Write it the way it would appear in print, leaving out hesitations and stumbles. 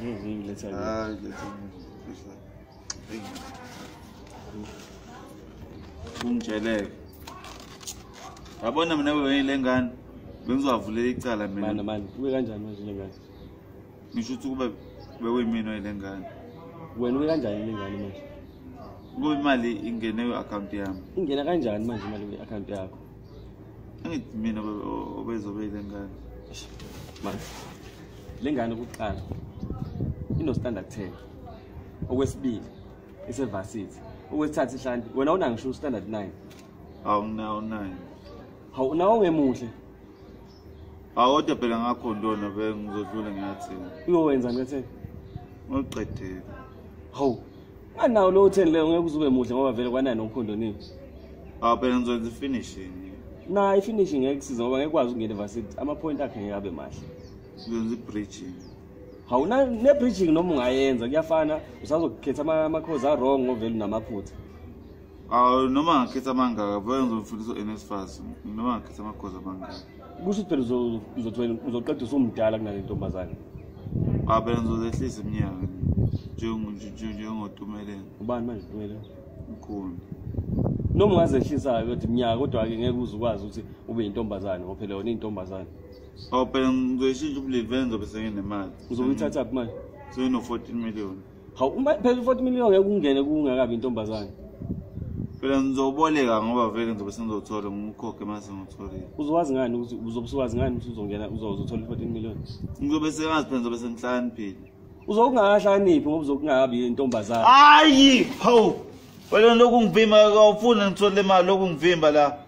Ngiletha. Hayi, letha. Ungitsheleke. Yabona mina bengile ngane. Bengizowavulela icala mina. Mana mani, ube kanjani manje le ngane? Ngisho ukuthi kube bekuyimina oyile ngane. Wena ube kanjani le ngane manje? Kube imali ingene kwi-akhawunti yami. Ingena kanjani manje imali kwi-akhawunti yakho? Angithi mina obezobe ile ngane. Manje le ngane kuqala ino standard 10. Okwesibili ise-varsity. Okwesithathu ihlanti. Wena una ngisho standard 9. Hawu nginawo 9. Hawu nawo ungemuhle. Hawu kodwa phela ngakhondona bengizodlula ngiyathini. Uyowenzani ka-10? Ngiqedile. Hawu. Nganawo lo 10 leyo ngeke uze ube muhle ngoba vele kwanani ukhondoniwe. Hawu phela ngizoyenza i-finishing. Na i-finishing ngeke kusize ngoba ngeke kwazi ukungena e-varsity. Ama-point akhe ngeke abe mahle. Ngizoyenza i-bridging. Hawu ne-bridging noma ungayenza kuyafana usazokukhetha ama-course a-wrong ngoba vele unamaphutha. Hawu noma ngakhetha amangaka vele ngizomfundisa u-NSFAS noma ngakhetha ama-course amangaka. Kusho ukuthi phela uzoqeda usumdala kunale ntombazane. Hawu phela ngizozehlisa iminyaka njengoTumeleng. Ubani manje Tumeleng? Mkhulu. Noma ungazehlisa-ke kodwa iminyaka kodwa-ke ngeke uze ukwazi ukuthi ube yintombazane ngoba phela yona iyintombazane. Hawu phela ngizoyishintsha ubulili vele ngizobe senginemali. Uzobe uyithathaphi manje? Sengino-14 million. Hawu uma phela u-40 million ngeke ungene kungakabi intombazane. Phela ngizoboleka ngoba vele ngizobe sengizothola ngiwukhokhe mase ngitholile. Uzowazi ngani ukuthi uzobe usuwazi ngani ukuthi uzongena uzothola i-14 million? Ngizobe sengazi phela ngizobe sengihlakaniphile. Uzokungahlakaniphi ngoba uzokungabi intombazane. Hayi, hawu. Wena lokhu ngivimba awufuni ngithole imali lokhu ngivimba la.